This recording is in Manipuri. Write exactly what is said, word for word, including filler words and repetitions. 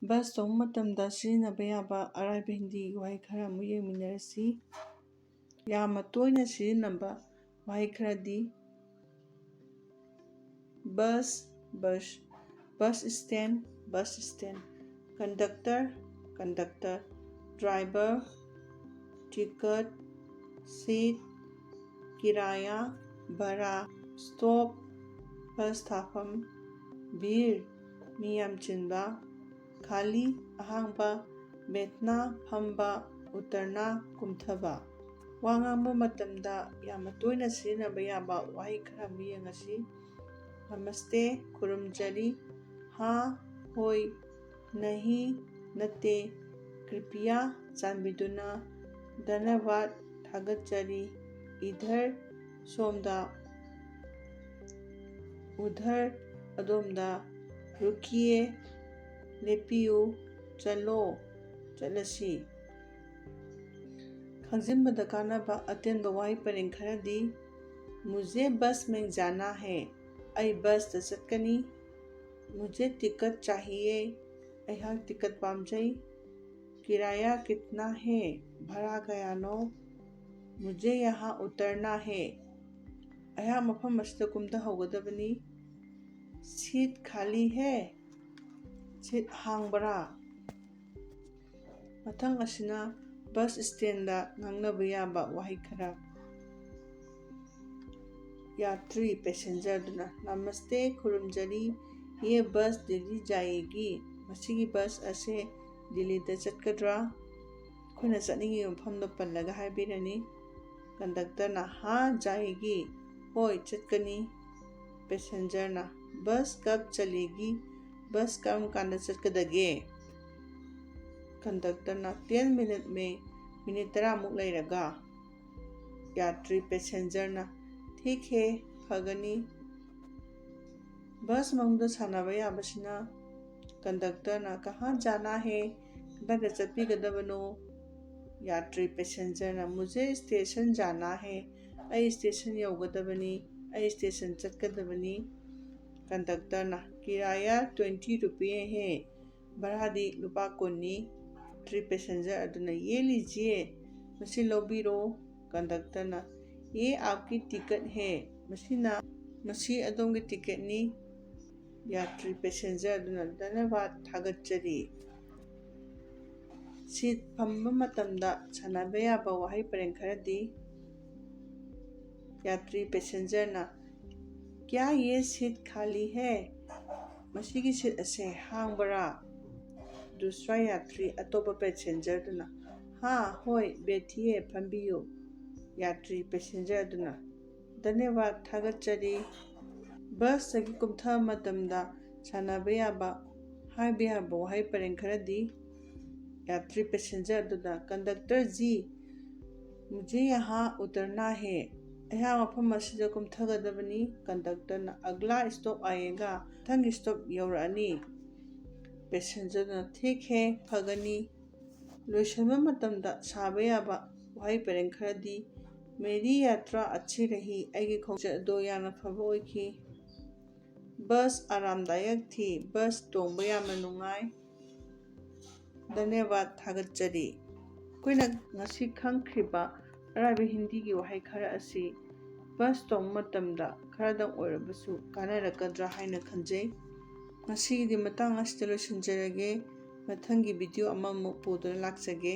ꯕꯁ ꯇꯣꯡꯕ ꯃꯇꯝꯗ ꯁꯤꯖꯤꯟꯅꯕ ꯌꯥꯕ ꯑꯔꯥꯏꯕ ꯍꯤꯟꯗꯤꯒꯤ ꯋꯥꯍꯩ ꯈꯔ ꯑꯃꯨꯛ ꯌꯦꯡꯃꯤꯟꯅꯔꯁꯤ꯫ ꯌꯥꯝꯅ ꯇꯣꯏꯅ ꯁꯤꯖꯤꯟꯅꯕ ꯋꯥꯍꯩ ꯈꯔꯗꯤ: bus, bus, bus stand, bus stand, conductor, conductor, driver, ticket, seat, ꯀꯤꯔꯥꯌꯥ, ꯚꯔꯥ, ꯁ꯭ꯇꯣꯞ, ꯕꯁ ꯊꯥꯐꯝ, ꯚꯤꯔ, ꯃꯤ ꯌꯥꯝ ꯆꯤꯟꯕ, ꯈꯥꯂꯤ, ꯑꯍꯥꯡꯕ, ꯕꯦꯊꯅꯥ, ꯐꯝꯕ, ꯎꯇꯔꯅꯥ, ꯀꯨꯝꯊꯕ꯫ ꯋꯥ ꯉꯥꯡꯕ ꯃꯇꯝꯗ ꯌꯥꯝꯅ ꯇꯣꯏꯅ ꯁꯤꯖꯤꯟꯅꯕ ꯌꯥꯕ ꯋꯥꯍꯩ ꯈꯔ ꯑꯃ ꯌꯦꯡꯉꯁꯤ꯫ ꯅꯃꯁꯇꯦ, ꯈꯨꯔꯨꯝꯖꯔꯤ꯫ ꯍꯥ, ꯍꯣꯏ꯫ ꯅꯍꯤ, ꯅꯠꯇꯦ꯫ ꯀ꯭ꯔꯤꯄꯤꯌꯥ, ꯆꯥꯟꯕꯤꯗꯨꯅ꯫ ꯙꯟꯌꯕꯥꯗ, ꯊꯥꯒꯠꯆꯔꯤ꯫ ꯏꯙꯔ, ꯁꯣꯝꯗ꯫ ꯎꯙꯔ, ꯑꯗꯣꯝꯗ꯫ ꯔꯨꯀꯤꯌꯦ, ꯂꯦꯞꯄꯤꯌꯨ꯫ ꯆꯠꯂꯣ, ꯆꯠꯂꯁꯤ꯫ ꯈꯪꯖꯤꯟꯕꯗ ꯀꯥꯟꯅꯕ ꯑꯇꯦꯟꯕ ꯋꯥꯍꯩ ꯄꯔꯦꯡ ꯈꯔꯗꯤ: ꯃꯨꯖꯦ ꯕꯁ ꯃꯦꯡ ꯖꯥꯅꯥ ꯍꯦ꯫ ꯑꯩ ꯕꯁꯇ ꯆꯠꯀꯅꯤ꯫ ꯃꯨꯖꯦ ꯇꯤꯀꯠ ꯆꯥꯍꯤꯌꯦ꯫ ꯑꯩꯍꯥꯛ ꯇꯤꯀꯠ ꯄꯥꯝꯖꯩ꯫ ꯀꯤꯔꯥꯌꯥ ꯀꯤꯠꯅꯥ ꯍꯦ? ꯚꯔꯥ ꯀꯌꯥꯅꯣ? ꯃꯨꯖꯦ ꯌꯍꯥ ꯎꯇꯔꯅꯥ ꯍꯦ꯫ ꯑꯩꯍꯥꯛ ꯃꯐꯝ ꯑꯁꯤꯗ ꯀꯨꯝꯊꯍꯧꯒꯗꯕꯅꯤ꯫ ꯁꯤꯠ ꯈꯥꯂꯤ ꯍꯦ? ꯁꯤꯠ ꯍꯥꯡꯕ꯭ꯔꯥ? ꯃꯊꯪ ꯑꯁꯤꯅ ꯕꯁ ꯁ꯭ꯇꯦꯟꯗ ꯉꯥꯡꯅꯕ ꯌꯥꯕ ꯋꯥꯍꯩ ꯈꯔ꯫ ꯌꯥꯇ꯭ꯔꯤ, ꯄꯦꯁꯦꯟꯖꯔꯗꯨꯅ, ꯅꯃꯁꯇꯦ, ꯈꯨꯔꯨꯝꯖꯔꯤ꯫ ꯌꯦ ꯕꯁ ꯗꯤꯜꯂꯤ ꯖꯥꯌꯦꯒꯤ? ꯃꯁꯤꯒꯤ ꯕꯁ ꯑꯁꯦ ꯗꯤꯜꯂꯤꯗ ꯆꯠꯀꯗ꯭ꯔꯥ? ꯑꯩꯈꯣꯏꯅ ꯆꯠꯅꯤꯡꯉꯤꯕ ꯃꯐꯝꯗꯣ ꯄꯜꯂꯒ ꯍꯥꯏꯕꯤꯔꯅꯤ꯫ ꯀꯟꯗꯛꯇꯔꯅ, ꯍꯥ, ꯖꯥꯌꯦꯒꯤ꯫ ꯍꯣꯏ, ꯆꯠꯀꯅꯤ꯫ ꯄꯦꯁꯦꯟꯖꯔꯅ, ꯕꯁ ꯀꯕ ꯆꯂꯦꯒꯤ? ꯕꯁ ꯀꯔꯝ ꯀꯥꯟꯗ ꯆꯠꯀꯗꯒꯦ? ꯀꯟꯗꯛꯇꯔꯅ, ꯇꯦꯟ ꯃꯤꯅꯤꯠ ꯃꯦ, ꯃꯤꯅꯤꯠ ꯇꯔꯥꯃꯨꯛ ꯂꯩꯔꯒ꯫ ꯌꯥꯇ꯭ꯔꯤ, ꯄꯦꯁꯦꯟꯖꯔꯅ, ꯊꯤꯛ ꯍꯦ, ꯐꯒꯅꯤ꯫ ꯕꯁ ꯃꯅꯨꯡꯗ ꯁꯥꯟꯅꯕ ꯌꯥꯕꯁꯤꯅ꯫ ꯀꯟꯗꯛꯇꯔꯅ, ꯀꯍꯥ ꯖꯥꯅꯥ ꯍꯦ? ꯀꯗꯥꯏꯗ ꯆꯠꯄꯤꯒꯗꯕꯅꯣ? ꯌꯥꯇ꯭ꯔꯤ, ꯄꯦꯁꯦꯟꯖꯔꯅ, ꯃꯨꯖꯦ ꯁ꯭ꯇꯦꯁꯟ ꯖꯥꯅꯥ ꯍꯦ꯫ ꯑꯩ ꯁ꯭ꯇꯦꯁꯟ ꯌꯧꯒꯗꯕꯅꯤ꯫ ꯑꯩ ꯁ꯭ꯇꯦꯁꯟ ꯆꯠꯀꯗꯕꯅꯤ꯫ ꯀꯟꯗꯛꯇꯔꯅ, ꯀꯤꯔꯥꯌꯥ ꯇ꯭ꯋꯦꯟꯇꯤ ꯔꯨꯄꯤꯌꯦ ꯍꯦ? ꯚꯔꯥꯗꯤ ꯂꯨꯄꯥ ꯀꯨꯟꯅꯤ꯫ ꯌꯥꯇ꯭ꯔꯤ ꯄꯦꯁꯦꯟꯖꯔ ꯑꯗꯨꯅ, "ꯌꯦ ꯂꯤꯖꯤꯌꯦ, ꯃꯁꯤ ꯂꯧꯕꯤꯔꯣ"꯫ ꯀꯟꯗꯛꯇꯔꯅ, "ꯌꯦ ꯑꯥꯞꯀꯤ ꯇꯤꯀꯠ ꯍꯦ"꯫ ꯃꯁꯤꯅ, "ꯃꯁꯤ ꯑꯗꯣꯝꯒꯤ ꯇꯤꯀꯦꯠꯅꯤ"꯫ ꯌꯥꯇ꯭ꯔꯤ ꯄꯦꯁꯦꯟꯖꯔ ꯑꯗꯨꯅ, "ꯙꯟꯌꯕꯥꯗ, ꯊꯥꯒꯠꯆꯔꯤ"꯫ ꯁꯤꯠ ꯐꯝꯕ ꯃꯇꯝꯗ ꯁꯥꯟꯅꯕ ꯌꯥꯕ ꯋꯥꯍꯩ ꯄꯔꯦꯡ ꯈꯔꯗꯤ: ꯌꯥꯇ꯭ꯔꯤ ꯄꯦꯁꯦꯟꯖꯔꯅ, "ꯀ꯭ꯌꯥ ꯌꯦ ꯁꯤꯠ ꯈꯥꯂꯤ ꯍꯦ?" "ꯃꯁꯤꯒꯤ ꯁꯤꯠ ꯑꯁꯦ ꯍꯥꯡꯕꯔꯥ?" ꯗꯨꯁ꯭ꯔꯥ ꯌꯥꯇ꯭ꯔꯤ, ꯑꯇꯣꯞꯄ ꯄꯦꯁꯦꯟꯖꯔ ꯑꯗꯨꯅ, "ꯍꯥ, ꯍꯣꯏ, ꯕꯦꯊꯤꯌꯦ, ꯐꯝꯕꯤꯌꯨ"꯫ ꯌꯥꯇ꯭ꯔꯤ ꯄꯦꯁꯦꯟꯖꯔ ꯑꯗꯨꯅ, "ꯙꯟꯌꯕꯥꯗ, ꯊꯥꯒꯠꯆꯔꯤ"꯫ ꯕꯁꯇꯒꯤ ꯀꯨꯝꯊꯕ ꯃꯇꯝꯗ ꯁꯥꯟꯅꯕ ꯌꯥꯕ, ꯍꯥꯏꯕ ꯌꯥꯕ ꯋꯥꯍꯩ ꯄꯔꯦꯡ ꯈꯔꯗꯤ: ꯌꯥꯇ꯭ꯔꯤ ꯄꯦꯁꯦꯟꯖꯔ ꯑꯗꯨꯅ, "ꯀꯟꯗꯛꯇꯔ ꯖꯤ, ꯃꯨꯖꯦ ꯌꯍꯥ ꯎꯇꯔꯅꯥ ꯍꯦ"꯫ "ꯑꯩꯍꯥꯛ ꯃꯐꯝ ꯑꯁꯤꯗ ꯀꯨꯝꯊꯒꯗꯕꯅꯤ"꯫ ꯀꯟꯗꯛꯇꯔꯅ, "ꯑꯒꯂꯥ ꯁ꯭ꯇꯣꯞ ꯑꯥꯌꯦꯒꯥ"꯫ "ꯃꯊꯪꯒꯤ ꯁ꯭ꯇꯣꯞ ꯌꯧꯔꯛꯑꯅꯤ"꯫ ꯄꯦꯁꯦꯟꯖꯔꯅ, "ꯊꯤꯛ ꯍꯦ, ꯐꯒꯅꯤ"꯫ ꯂꯣꯏꯁꯤꯟꯕ ꯃꯇꯝꯗ ꯁꯥꯕ ꯌꯥꯕ ꯋꯥꯍꯩ ꯄꯔꯦꯡ ꯈꯔꯗꯤ: "ꯃꯦꯔꯤ ꯌꯥꯇ꯭ꯔꯥ ꯑꯆꯤ ꯔꯍꯤ"꯫ "ꯑꯩꯒꯤ ꯈꯣꯡꯆꯠ ꯑꯗꯨ ꯌꯥꯝꯅ ꯐꯕ ꯑꯣꯏꯈꯤ"꯫ "ꯕꯁ ꯑꯔꯥꯝꯗꯥꯌꯛ ꯊꯤ"꯫ "ꯕꯁ ꯇꯣꯡꯕ ꯌꯥꯝꯅ ꯅꯨꯡꯉꯥꯏ"꯫ "ꯙꯟꯌꯕꯥꯗ, ꯊꯥꯒꯠꯆꯔꯤ"꯫ ꯑꯩꯈꯣꯏꯅ ꯉꯁꯤ ꯈꯪꯈ꯭ꯔꯤꯕ ꯑꯔꯥꯏꯕ ꯍꯤꯟꯗꯤꯒꯤ ꯋꯥꯍꯩ ꯈꯔ ꯑꯁꯤ ꯕꯁ ꯇꯣꯡꯕ ꯃꯇꯝꯗ ꯈꯔꯗꯪ ꯑꯣꯏꯔꯕꯁꯨ ꯀꯥꯟꯅꯔꯛꯀꯗ꯭ꯔꯥ ꯍꯥꯏꯅ ꯈꯟꯖꯩ꯫ ꯉꯁꯤꯒꯤꯗꯤ ꯃꯇꯥꯡ ꯑꯁꯤꯗ ꯂꯣꯏꯁꯤꯟꯖꯔꯒꯦ꯫ ꯃꯊꯪꯒꯤ ꯚꯤꯗꯤꯑꯣ ꯑꯃꯃꯨꯛ ꯄꯨꯗꯨꯅ ꯂꯥꯛꯆꯒꯦ꯫